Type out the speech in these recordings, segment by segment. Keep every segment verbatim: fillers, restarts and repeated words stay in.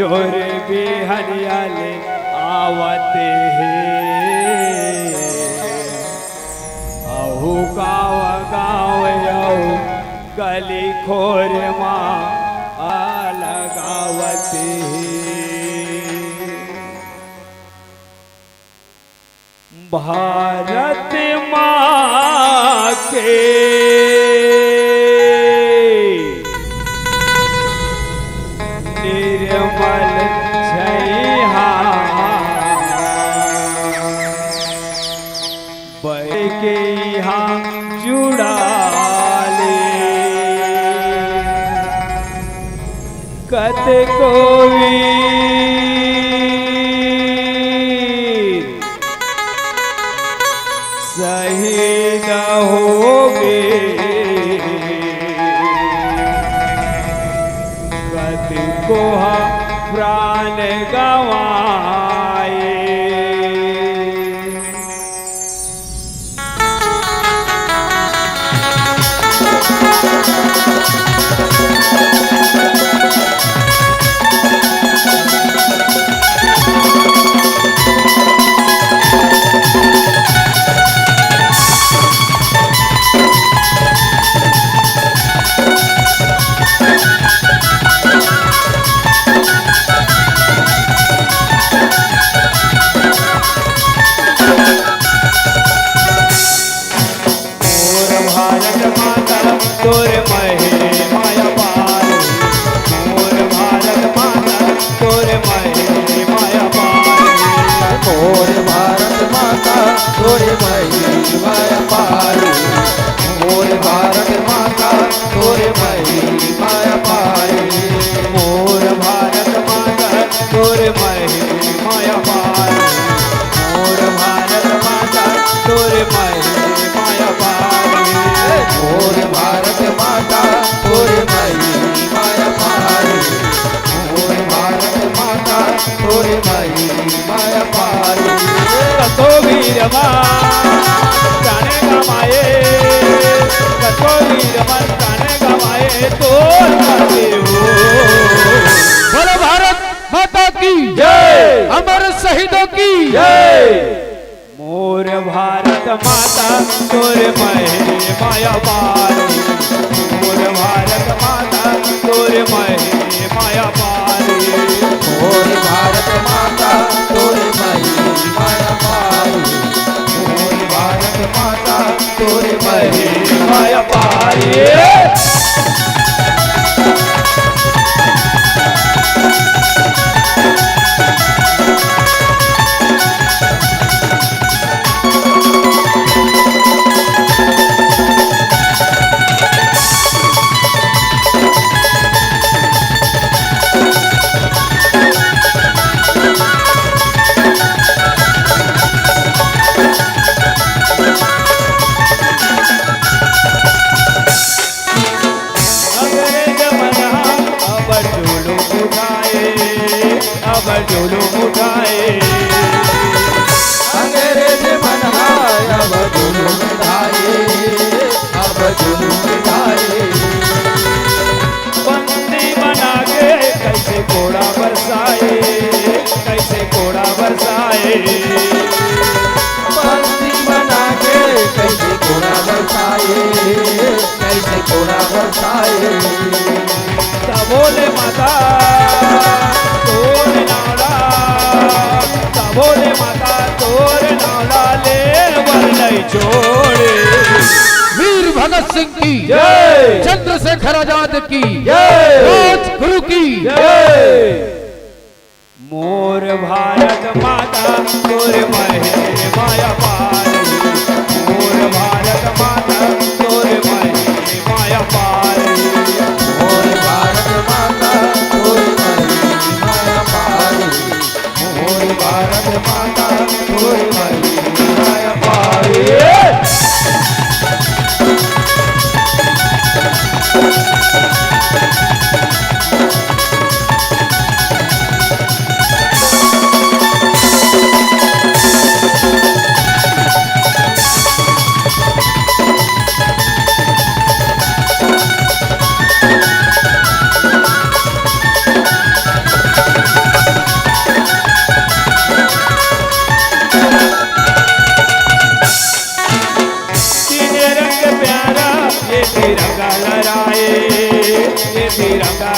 तोर बिहनिया ले आवत हे, अहू गाँव गाँव अउ गली खोर मा आला गावत हे। भारत माँ के निर्मल छइहाँ बहे के इहाँ जुड़ा ले। कतको वीर शहीद होगे, कतको हा प्राण गंवाए। मोर भारत माता तोर महिमा अपार। मोर भारत माता तोर महिमा अपार। मोर भारत माता तोर महिमा अपार। मोर भारत माता तोर महिमा अपार। मोर भारत माता तोर महिमा अपार। मोर भारत माता तोर महिमा अपार। मोर भारत माता तोर महिमा अपार। मोर भारत माता तोर महिमा अपार। कतको वीर मन प्राण गंवाए, कतको वीर मन प्राण गंवाए तोर खातिर हो। बोलो भारत माता की जय। अमर शहीदों की जय। मोर भारत माता तोर महिमा अपार। मोर भारत माता तोर महिमा अपार। मोर भारत माता तोर महिमा अपार। मोर भारत माता तोर महिमा अपार। अंग्रेज मन हा अब्बड़ जुलुम उठाए, अब्बड़ जुलुम उठाए। अंग्रेज मन हा अब्बड़ जुलुम उठाए, अब्बड़ जुलुम उठाए। बंदी बना के कइसे कोड़ा बरसाए, कइसे कोड़ा बरसाए। बंदी बना के कइसे कोड़ा बरसाए, कइसे कोड़ा बरसाए। तभो ले माता तोर नांव ला, तभो ले माता तोर नांव ला ले बर नइ छोड़े। वीर भगत सिंह की जय। चंद्रशेखर आजाद की जय। राजगुरु की जय। मोर भारत माता तोर महिमा अपार। मोर भारत माता तोर महिमा अपार। मोर भारत माता तोर महिमा अपार। मोर भारत माता तोर महिमा अपार।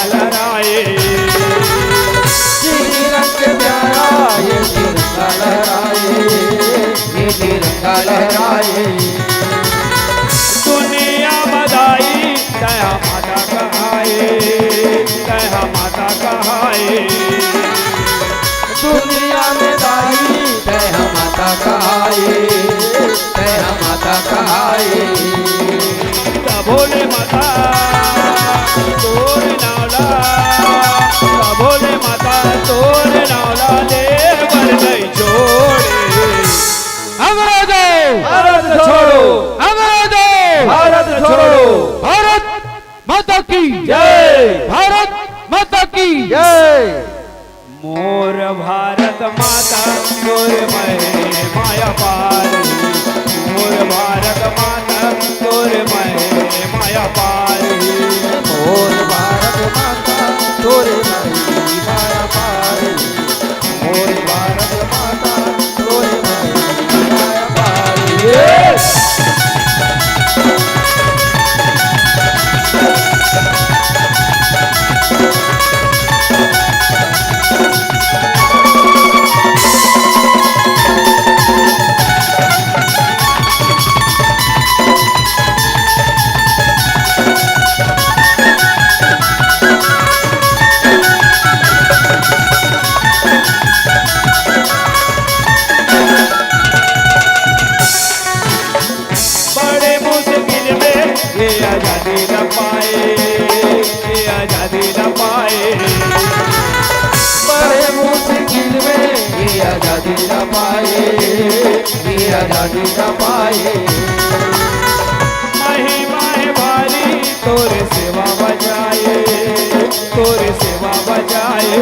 लहराए। नीली रंग के प्यारा ये तिरंगा लहराए, ये तिरंगा लहराए। दुनिया म दाई तैं हा माता कहाए, तैं हा माता कहाए। दुनिया में दाई तैं हा माता कहाए, तैं हा माता कहाए। त भोले माता तोर नाव ला, त भोले माता तोर नाव ला ले बर नइ छोड़े। अंग्रेजों! भारत छोड़ो! अंग्रेजों! भारत छोड़ो! भारत माता की जय! भारत माता की जय! मोर भारत माता तोर महिमा अपार हे, मोर भारत माता तोर महिमा अपार हे। मोर भारत माता तोर महिमा अपार हे, मोर भारत माता तोर महिमा अपार हे। बड़े मुश्किल में ये आजादी न पाए, ये आजादी न पाए। बड़े मुश्किल में ये आजादी न पाए, ये आजादी न पाए। महिमा हे भारी तोर सेवा बजाए, तोर सेवा बजाए।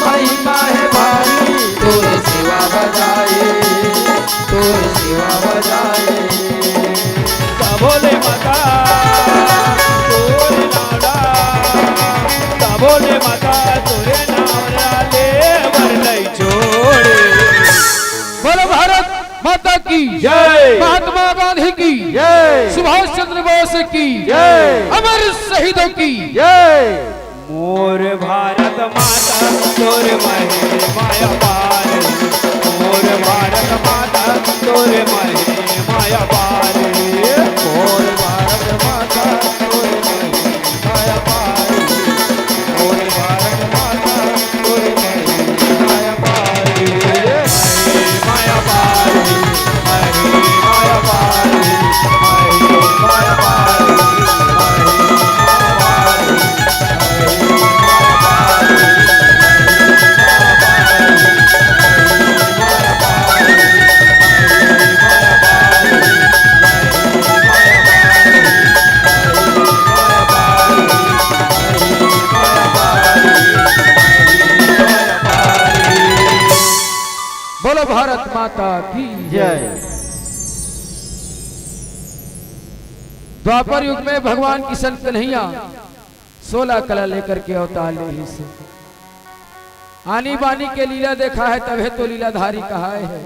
महिमा हे भारी तोर सेवा बजाए, तोर सेवा बजाए। त भोले माता तोर नाव ला, त भोले माता तोर नाव ला ले बर नइ छोड़े। बोलो भारत माता की जय। महात्मा गांधी की जय। सुभाष चंद्र बोस की जय। अमर शहीदों की जय। मोर भारत माता तोर महिमा अपार, मोर भारत माता तोर महिमा अपार, मोर भारत माता तोर महिमा अपार, मोर भारत माता तोर महिमा अपार। बोलो भारत माता की जय। द्वापर युग में भगवान किशन कन्हैया सोलह कला लेकर के अवतार लेहिस। आनी बानी के लीला देखा है, तभे तो लीलाधारी कहाए है।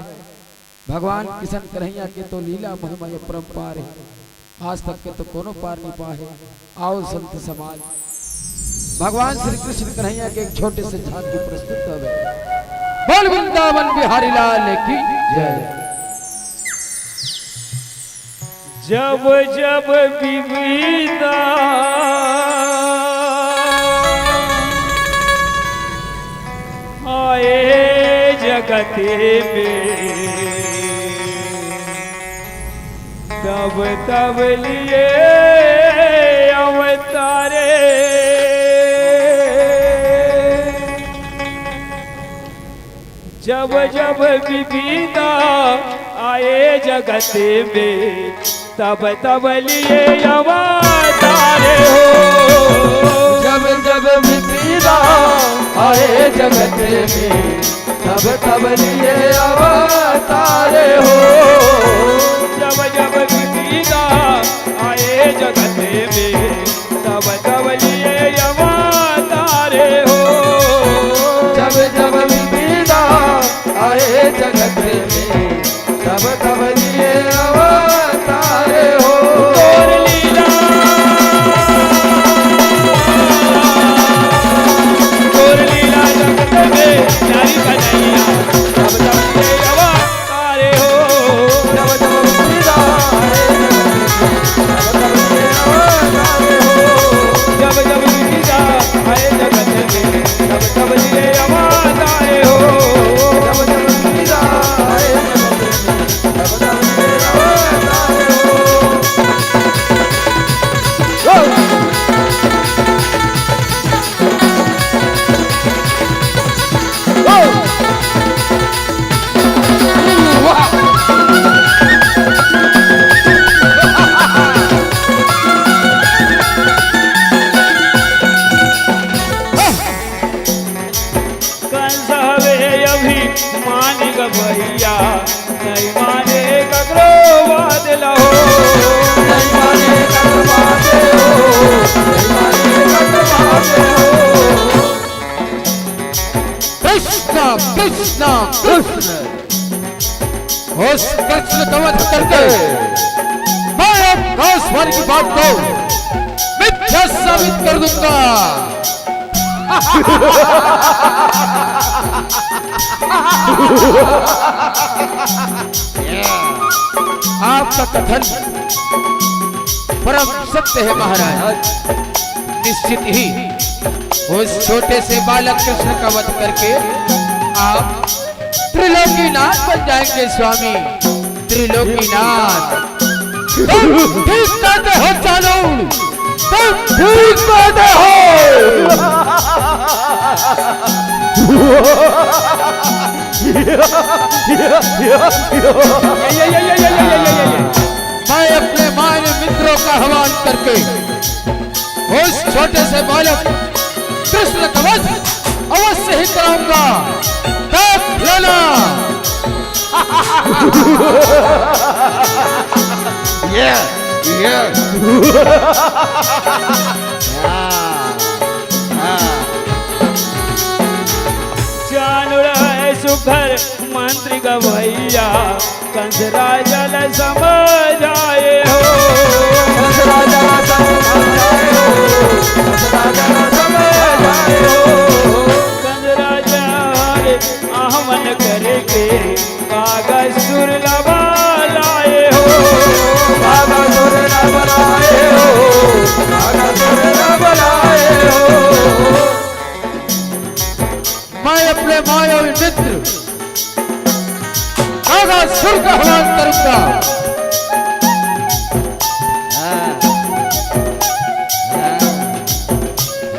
भगवान किशन कन्हैया के तो लीला महिमा अपरंपार है, आज तक के तो कोनो पार नइ पाए। आओ संत समाज, भगवान श्री कृष्ण कन्हैया के एक छोटे से झांकी प्रस्तुत हवे। बोल वृंदावन बिहारी लाल की जय। जब जब विपदा आए जगत में, तब तब लिए अवतारे। जब जब विपदा आए जगत में, तब तब लिए अवतारे हो। जब जब विपदा आए जगत में, तब तब लिए अवतारे हो। जब जब विपदा आए जगत में, तब तब लिए अवतारे हो। जब जब विपदा आए जगत में, तब तब लिए अवतारे हो। तोर लीला कृष्णा कृष्ण। उस कृष्ण का वध करके मैं अब कासवान की बात को मिथ्या साबित कर दूंगा। आपका कथन परम सत्य है महाराज। निश्चित ही उस छोटे से बालक कृष्ण का वध करके आप त्रिलोकीनाथ बन जाएंगे स्वामी, त्रिलोकीनाथ। तुम ठीक कहते हो चाणूर, तुम ठीक कहते हो। मैं अपने मान्य मित्रों का आह्वान करके उस छोटे से बालक कृष्ण का वध अवश्य ही कराऊंगा। तब लेना। ये, ये। हाँ, हाँ। चाणूर है सुघर मंत्री का भैया, कंस राजा ला समझाए हो। कंस राजा ला समझाए हो। कंस राजा ला समझाए हो। कंस राजा हरे आहमन करके कागासुर ला बलाए हो। कागासुर ला बलाए हो। कागासुर ला बलाए हो। मैं अपने मायावी मित्र कागासुर का आह्वान करूंगा।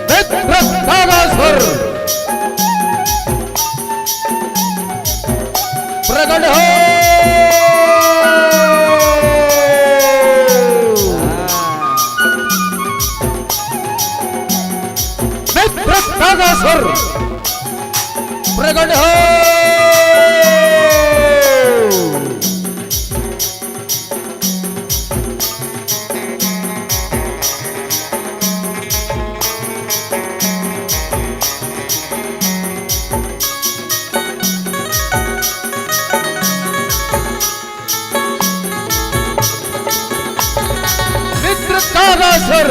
मित्र कागासुर, प्रकट हो। मित्र कागासुर, प्रकट हो। मित्र कागासुर।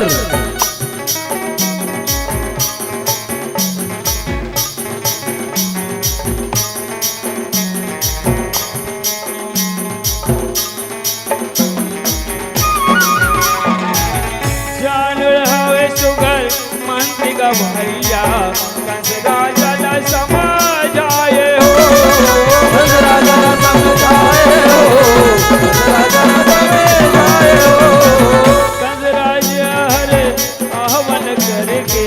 चाणूर हवे सुघर मंत्री का भैया, कंस राजा ला समझाए हो। कंस राजा ला समझाए हो। कंस राजा ला समझाए हो। कंस राजा हरे आहमन करके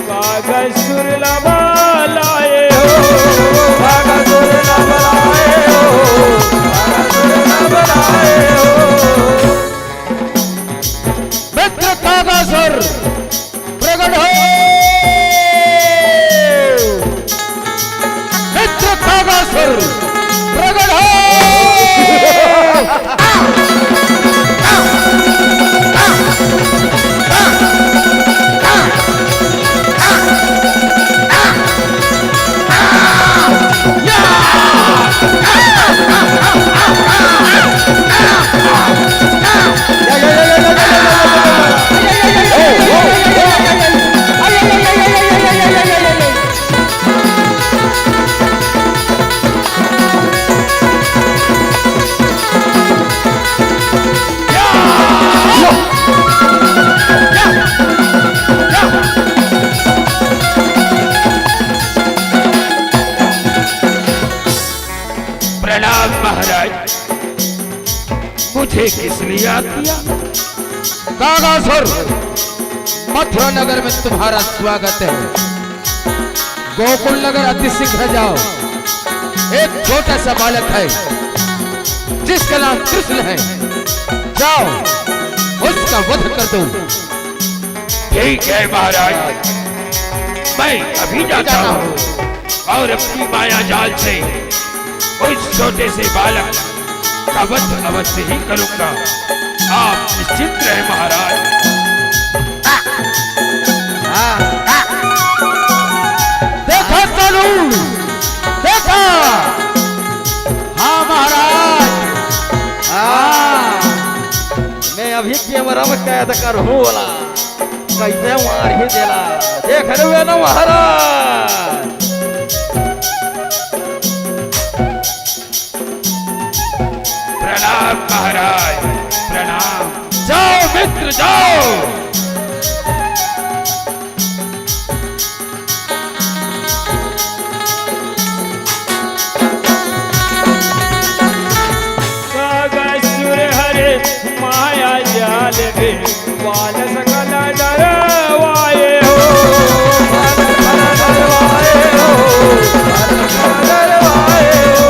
कागासुर ला बलाए हो। कागासुर ला बलाए हो। कागासुर ला बलाए हो। मित्र कागासुर, प्रकट हो। मित्र कागासुर, प्रकट हो। प्रणाम महाराज, मुझे किस लिए याद किया? कागासुर, मथुरा नगर में तुम्हारा स्वागत है। गोकुल नगर अति शीघ्र जाओ। एक छोटा सा बालक है जिसका नाम कृष्ण है, जाओ उसका वध कर दो। ठीक है महाराज, मैं अभी जाता हूँ और अपनी माया जाल से उस छोटे से बालक का वध अवश्य ही करूंगा। आप निश्चिंत रहे महाराज। देखा चाणूर, देखा मरम कैद करहूँ ओला, कइसे मारही तेला, देख लेना महाराज। प्रणाम महाराज, प्रणाम। जाओ मित्र, जाओ। काग असुर हरे माया जाल में, बाल सकल डरवाए हो। बाल सकल डरवाए हो, बाल सकल डरवाए हो।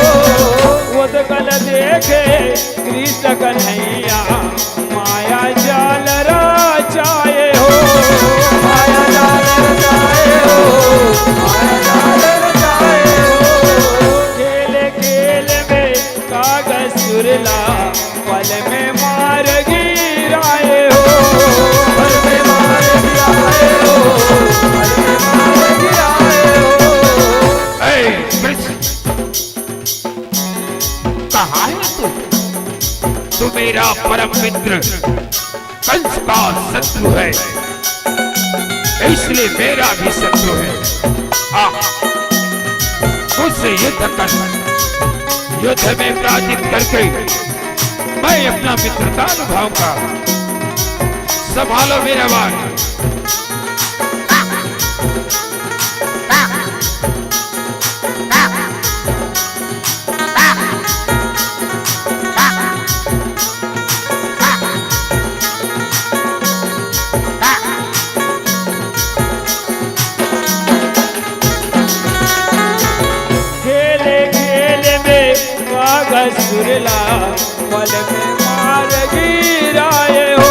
उदगल देखे कृष्ण कन्हैया, माया जाल रचाए हो। माया जाल रचाए हो, माया जाल रचाए हो। खेल खेल में काग असुर ला, पल में मार गिराए हो। पल में मार गिराए हो, पल में मार गिराए हो। ऐ कृष्ण, कहाँ है तू? तू मेरा परम मित्र कंस का शत्रु है, इसलिए मेरा भी शत्रु है। आ, मुझसे युद्ध कर, युद्ध में पराजित करके मैं अपना मित्रता निभाऊंगा। संभालो मेरा बाण। खेल खेल में काग असुर ला, पल में मार गिराए हो।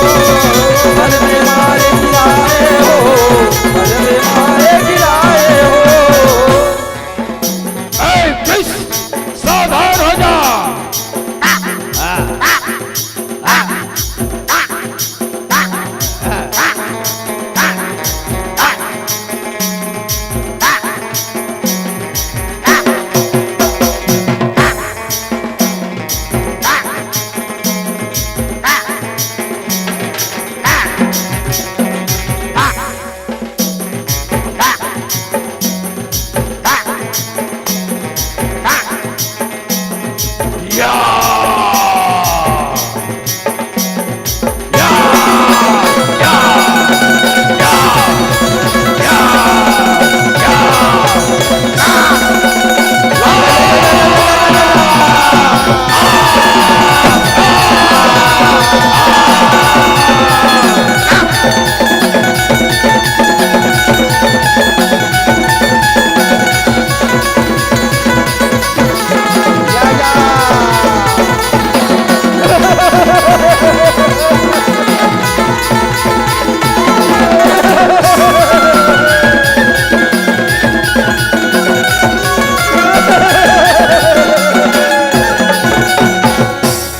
पल में मार गिराए हो, पल में मार गिराए हो। ऐ कृष्ण, सावधान हो जा।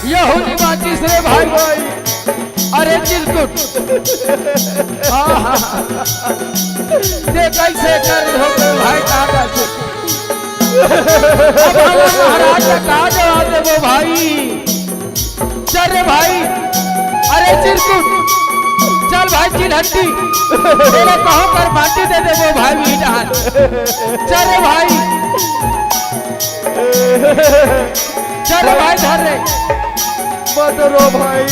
यहू नी बाँचिस रे भाई। अरे चिरकुट। आहा। ते कइसे कर हो गए भाई कागज? अब हम महाराज ला का जवाब देबो भाई? चल रे भाई। अरे चिरकुट। चल भाई चिलहट्टी। तेला कहो कर माटी दे देबो भाई ईंट हाथ। चल रे भाई। चल रे भाई धर रे। मत रो भाई,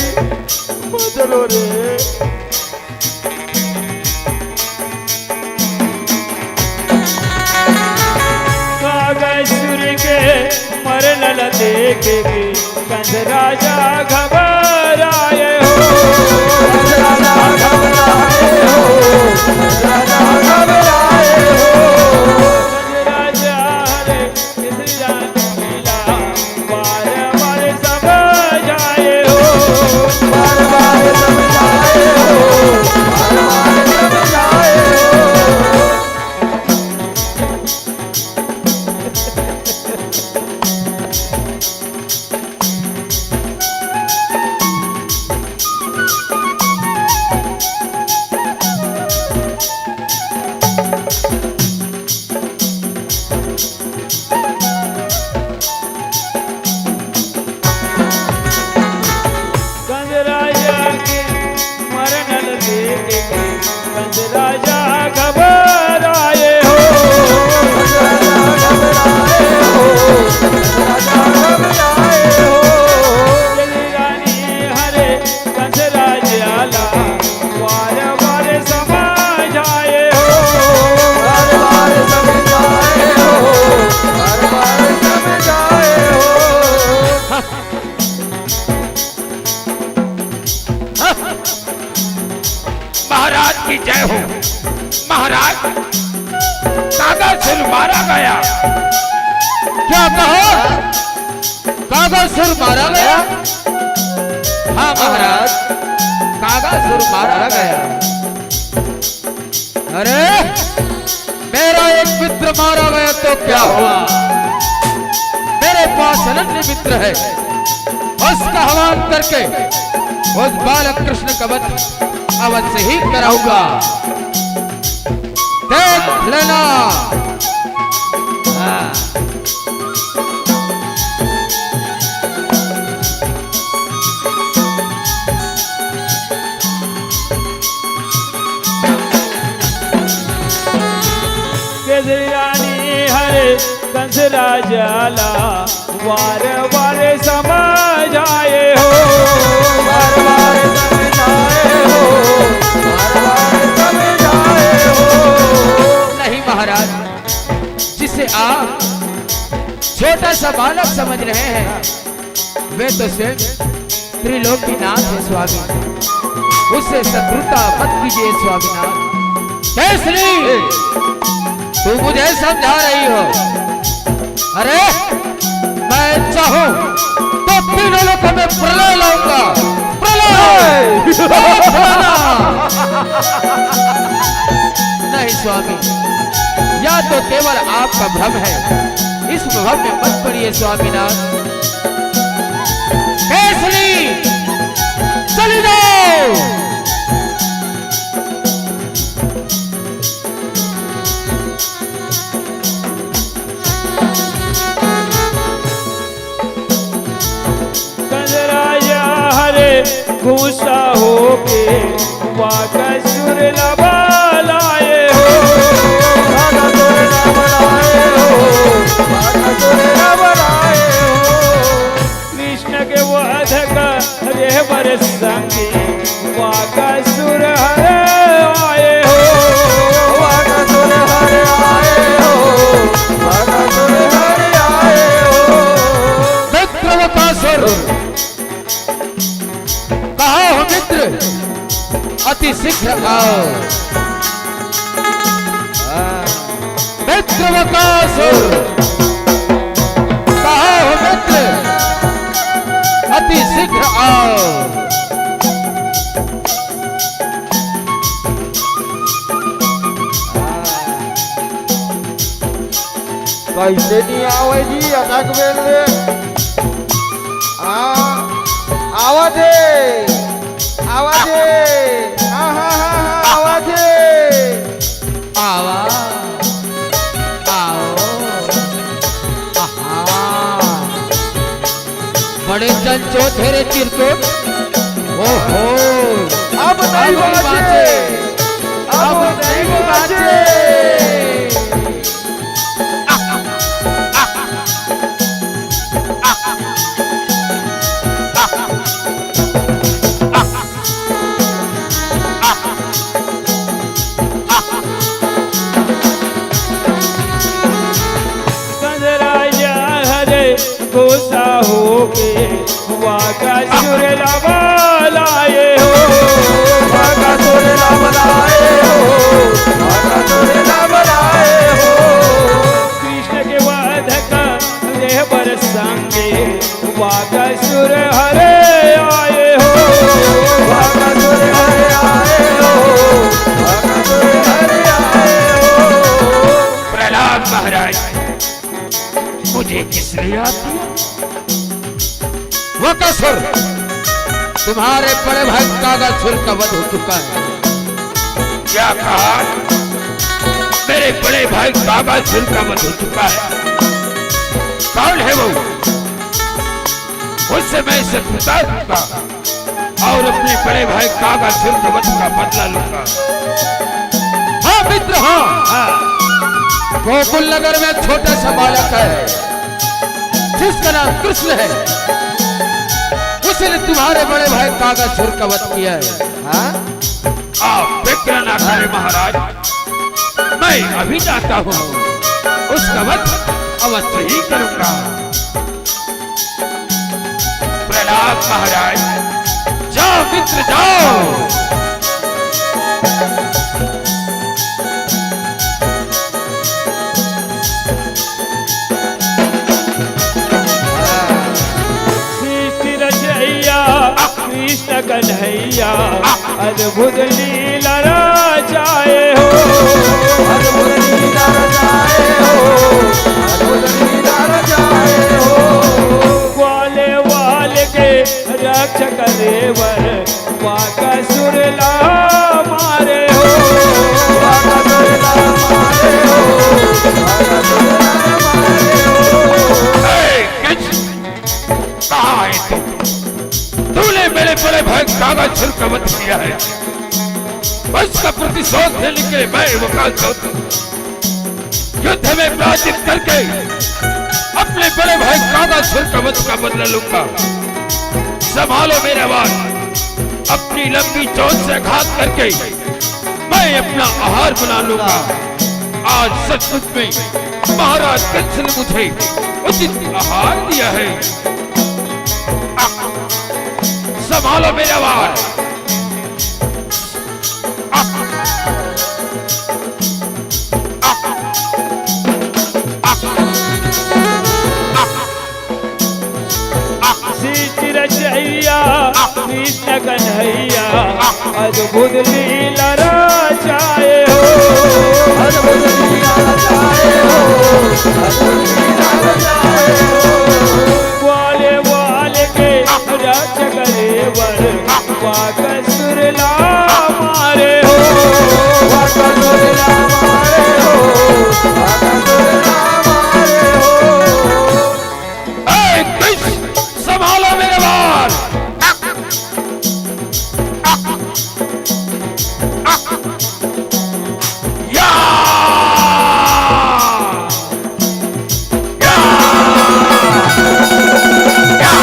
मत रो रे। काग असुर के मरन ल देख के कंस राजा घबराए हो। कंस राजा घबराए हो, कंस राजा घबराए हो। कंस राजा रे, कंस राजा लीला बार बार समझाए हो। बार बार समझाए हो, बार बार समझाए हो। महाराज, कागासुर मारा गया। क्या कहा? कागासुर मारा गया? हाँ महाराज, कागासुर मारा गया। अरे, मेरा एक मित्र मारा गया तो क्या हुआ? मेरे पास अनन्य मित्र है, उसका आह्वान करके उस बालक कृष्ण का वध अवश्य ही कराऊंगा। देख लेना। हाँ। केसरी रानी हरे कंस राजा ला वार वार समझाए हो, वार वार समझाए हो, वार वार समझाए हो। नहीं महाराज, जिसे आप छोटा सा बालक समझ रहे हैं, वे तो स्वयं त्रिलोकीनाथ है स्वामी, उससे शत्रुता मत कीजिए स्वामीनाथ। केसरी, तू मुझे समझा रही हो? अरे, मैं चाहूं तो तीनों लोकों में प्रलय लाऊंगा, प्रलय। नहीं स्वामी, या तो केवल आपका भ्रम है, इस भ्रम में मत पड़िए स्वामीनाथ। केसरी, चले जाओ। कंस राजा हरे गुस्सा होके वाकासुर ला बलाए हो, वाकासुर ला बलाए हो, वाकासुर ला बलाए हो। कृष्ण के वध करे बर संगी वाकासुर हरे आए हो, वाकासुर हरे आए हो, वाकासुर हरे आए हो। मित्र वाकासुर, कहाँ हो मित्र? अति शीघ्र आओ। मित्र वाकासुर, कहाँ हो मित्र? अति शीघ्र आओ। कैसे नहीं आवे जी, अटक बेल रे। हाँ, आवत हे, आवत हे। हाँ, हाँ, हाँ, हाँ, आवत हे। आवा, आओ। आहा। बड़े चंचोत हे रे चिरकुट। ओहो। अब नहीं बाँचे। अब नहीं बाँचे। कंस राजा हरे गुस्सा होके वाकासुर ला बलाए हो, वाकासुर ला बलाए हो, वाकासुर ला बलाए हो। कृष्ण के वध करे बर संगे वाकासुर हरे आए हो, वाकासुर हरे आए हो, वाकासुर हरे आए हो। प्रहलाद महाराज, मुझे किसने याद किया? वाकासुर, तुम्हारे बड़े भाई कागासुर का वध हो चुका है। क्या कहा? मेरे बड़े भाई कागासुर का वध हो चुका है। कौन है वो? उससे मैं इसे छुटा दूंगा और अपने बड़े भाई कागासुर के वध का बदला लूंगा। हाँ मित्र, हाँ। हाँ। गोकुल नगर में छोटा सा बालक है, जिसका नाम कृष्ण है। उसने तुम्हारे बड़े भाई कागासुर का वध किया है। हाँ? आप फिक्र ना करें महाराज, मैं अभी जाता हूँ, उसका वध अवश्य ही करूंगा। प्रहलाद महाराज, जाओ मित्र, जाओ। कन्हैया अद्भुत लीला रचाए हो। अद्भुत लीला रचाए हो, अद्भुत लीला रचाए हो। ग्वाले वाले के रक्षा करे बर बाकासुर ला मारे हो। बाकासुर ला मारे हो, बाकासुर ला मारे हो। ए, किस कहाँ है तू? तूने मेरे बड़े भाई काकासुर का वध किया है, उसका प्रतिशोध लेने के लिए मैं वकालत युद्ध में पराजित करके अपने बड़े भाई काकासुर का वध का बदला लूंगा। संभालो मेरा वार, अपनी लंबी चोंच से आघात करके मैं अपना आहार बना लूंगा। आज सचमुच में महाराज कंस ने मुझे उचित आहार दिया है। आ, संभालो मेरा वार। आ, आ, आ, आ। सृष्टि रचैया कृष्ण कन्हैया अद्भुत लीला रचाए हो। अद्भुत लीला रचाए हो, अद्भुत लीला रचाए हो। ग्वाले वाले के रक्षा करे बर बाकासुर ला मारे हो। बाकासुर ला मारे हो, बाकासुर ला मारे हो। ए, किस, संभालो मेरे बाल। या! या! या! या!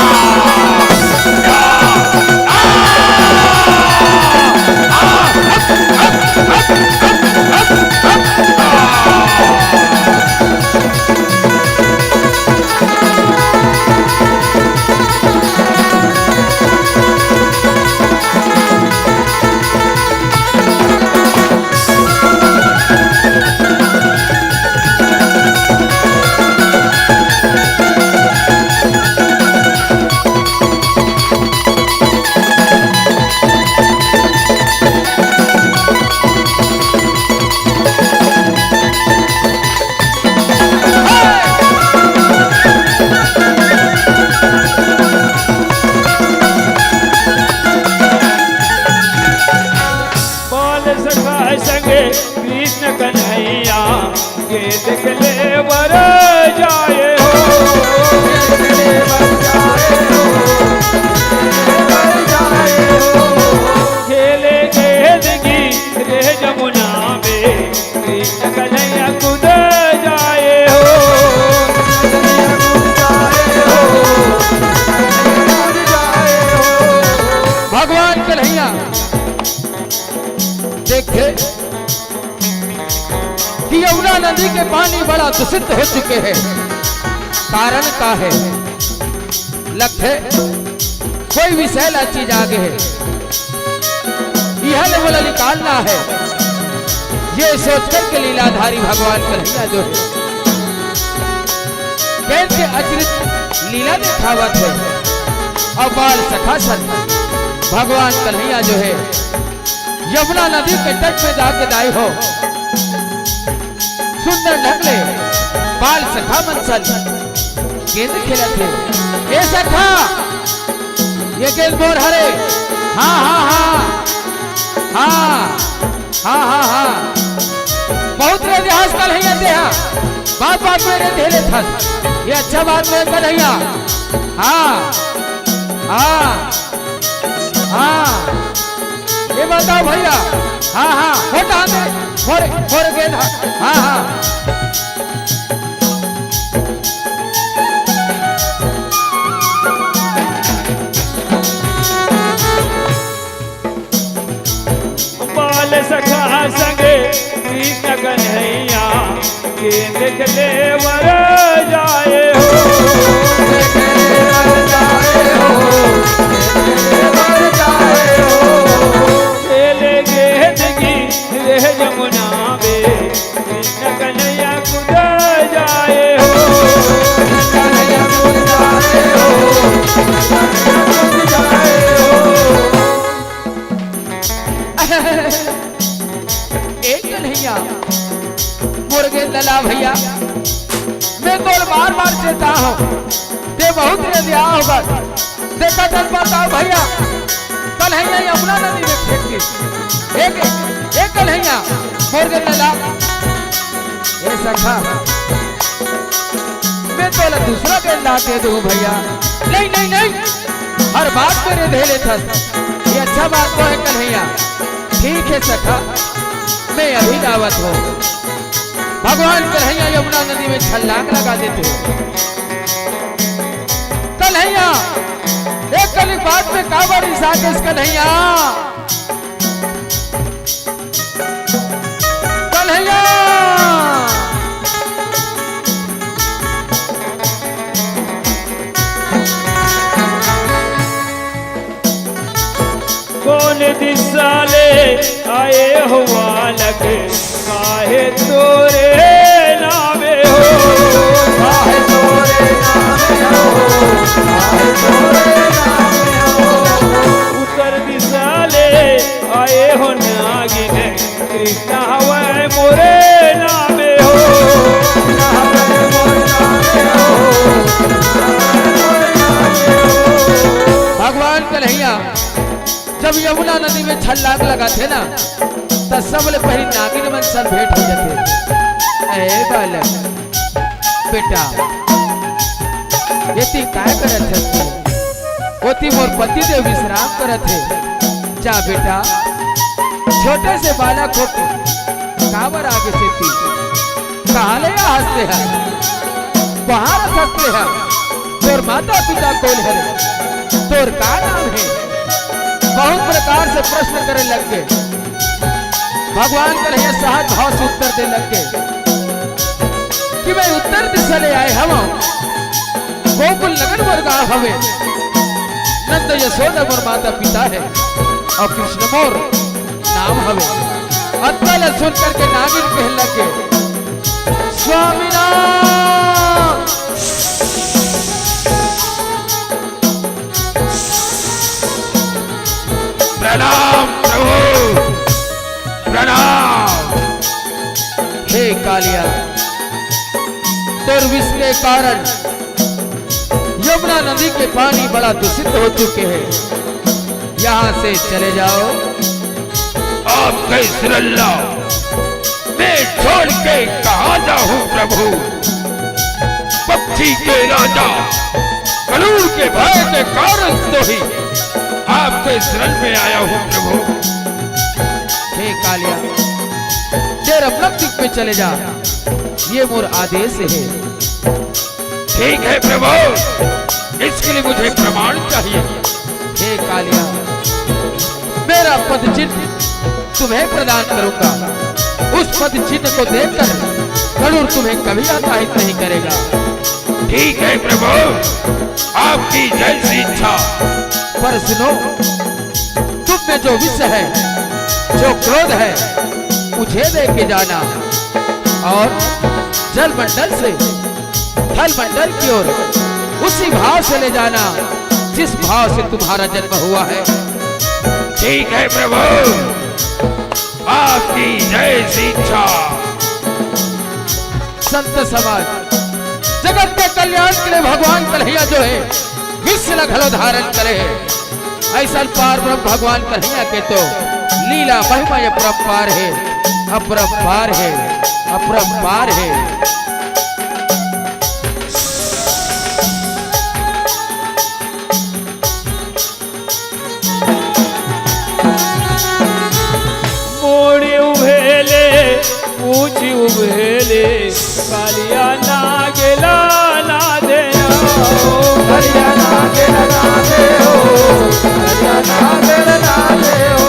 आ! आ! हट, हट, हट, हट, हट, हट। आ! बाल सखा संगे कृष्ण कन्हैया के देख ले बर जाए हो। खेले खेल की रे जमुना में कृष्ण कन्हैया कूद जाए हो। भगवान कन्हैया देखे कि यमुना नदी के पानी बड़ा दूषित हो चुके हैं। कारण का है? लगथे कोई विषैला चीज आगे है, इहा ले मोला निकालना है। ये सोच करके लीलाधारी भगवान कन्हैया जो है, कैसे अचरज लीला दिखावत है। और बाल सखा सन भगवान कन्हैया जो है, यमुना नदी के तट में जाके दाई हो, सुंदर ढंग ले बाल सखा मन सन गेंद खेलत हे। ए सखा, ये गेंद मोर हरे। हाँ, हाँ, हाँ। हाँ, हाँ, हाँ, हाँ। बहुत रे देहास कल है ये देहा। बात बात में रे धेले थस। ये अच्छा बात में कल है। हाँ, हाँ, हाँ। ये बताओ भैया। हाँ, हाँ, होता हमें। मोर, मोर गेंद। हाँ, हाँ। बाल सखा संगे कृष्ण कन्हैया के देख ले बर जाए हो। खेले गेंद की रे जमुना में कृष्ण कन्हैया कूद जाए हो। कृष्ण कन्हैया कूद जाए हो। कृष्ण कन्हैया कूद जाए हो। मोर गेंद ला भैया, मैं तोर बार बार चेता हूँ, ते बहुत रे दिया होगा। देखा चल पाता भैया, कन्हैया यमुना नदी में फेंक दी। एक, एक कन्हैया, मोर गेंद ला। ए सखा, मैं तोला दूसरा गेंद ला दे दूँ भैया। नहीं, नहीं, नहीं, हर बात को रे धेले थस। ये अच्छा बात तो है कन्हैया। ठीक है सखा, मैं अभी लावत हूँ। भगवान कन्हैया यमुना नदी में छलांग लगा देते हैं। कन्हैया, एक कली बात में का बड़ी साजिश कन्हैया। कन्हैया। कोन दिसा ले आए हो बालक, काहे तोरे नामे हो, काहे तोरे नामे हो, काहे तोरे नामे हो। उत्तर दिसा ले आए हो नागिन, कृष्ण हवै मोरे नामे हो। भगवान कन्हैया जब यमुना नदी में छलांग लगाथे ना, त सबले पहिली नागिन मन सन भेंट हो जाथे। ए बालक, बेटा, एती काय करत हस तू? ओती मोर पति देव विश्राम करत हे। जा बेटा, छोटे से बालक हो के काबर आगे से ती? कहाँ ले आ हंसते हैं? कहाँ रख सकते हैं? तोर माता पिता कौन है? तोर का नाम है? बहुत प्रकार से प्रश्न करे लग गए। भगवान कन्हैया सहज भाव से उत्तर दे लग गए कि मैं उत्तर दिशा ले आए हवं, गोकुल नगर मोर गाँव हवे, नंद यशोदा मोर माता पिता है और कृष्ण मोर नाम हवे। अतका ल सुन करके नागिन कहे लगे, स्वामीनाथ। प्रणाम प्रभु, प्रणाम। हे कालिया, तोर विष के कारण यमुना नदी के पानी बड़ा दूषित हो चुके हैं, यहाँ से चले जाओ। आपके सिरल्ला मैं छोड़ के कहाँ जाऊँ प्रभु? पक्षी के राजा गरुड़ के भय के कारण तो ही आपके शरण में आया हूँ प्रभु। हे कालिया, तेरा मृत्यु में चले जा, ये मोर आदेश है। ठीक है प्रभु, इसके लिए मुझे प्रमाण चाहिए। हे कालिया, मेरा पद चिन्ह तुम्हें प्रदान करूंगा। उस पद चिन्ह को देखकर गरुड़ तुम्हें कभी आताड़ित नहीं करेगा। ठीक है प्रभु, आपकी जैसी इच्छा। पर सुनो, तुम में जो विष है, जो क्रोध है, मुझे दे के जाना और जल मंडल से थल मंडल की ओर उसी भाव से ले जाना, जिस भाव से तुम्हारा जन्म हुआ है। ठीक है प्रभु, आपकी जैसी इच्छा। संत समाज, जगत के कल्याण के लिए भगवान कन्हैया जो है, विष ल घलो धारण करे हे। ऐसा पार ब्रह्म भगवान कन्हैया के तो लीला महिमा अपरंपार है, अपरंपार है, अपरंपार है। मोड़ी उभेले, ऊंची उभेले, कालिया ना गेला ना देना हो। कालिया ना गेला ना दे हो। कालिया ना गेला ना दे हो।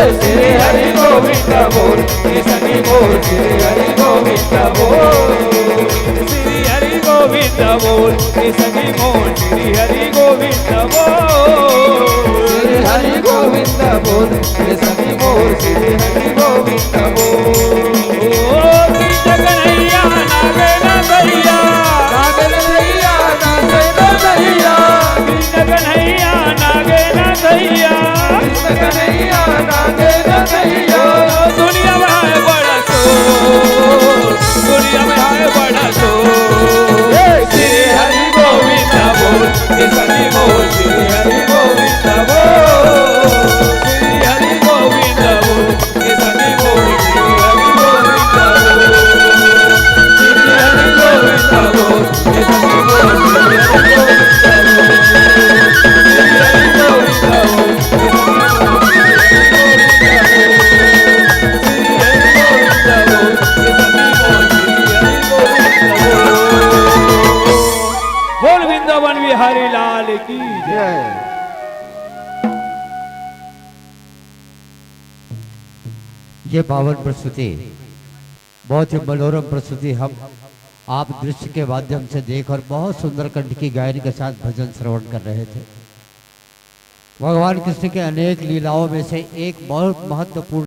श्री हरि गोविंद बोल, श्री सखी बोल, श्री हरि गोविंद बोल। श्री हरि गोविंद बोल, श्री सखी बोल, श्री हरि गोविंद बोल। श्री हरि गोविंद बोल, श्री सखी बोल, श्री हरि गोविंद बोल। ओ कृष्ण कन्हैया नागेंद्र भैया। नागेंद्र भैया, नागेंद्र भैया। कृष्ण कन्हैया नागेंद्र भैया। कृष्ण कन्हैया नागेंद्र भैया। ओ दुनिया में है बड़ा शोर, दुनिया में है बड़ा शोर। श्री हरि गोविंद बोल, श्री हरि बोल, श्री हरि गोविंद बोल। श्री हरि गोविंद बोल, श्री हरि गोविंद बोल। श्री हरि गोविंद बोल, श्री हरि गोविंद बोल। श्री हरि गोविंद बोल, श्री हरि गोविंद बोल। श्री हरि गोविंद बोल, श्री हरि गोविंद बोल। बोल वृंदावन बिहारी लाल की जय। ये पावन प्रस्तुति, बहुत ही मनोरम प्रस्तुति हम आप दृश्य के माध्यम से देख और बहुत सुंदर कंठ की गायन के साथ भजन श्रवण कर रहे थे। भगवान कृष्ण के अनेक लीलाओं में से एक बहुत महत्वपूर्ण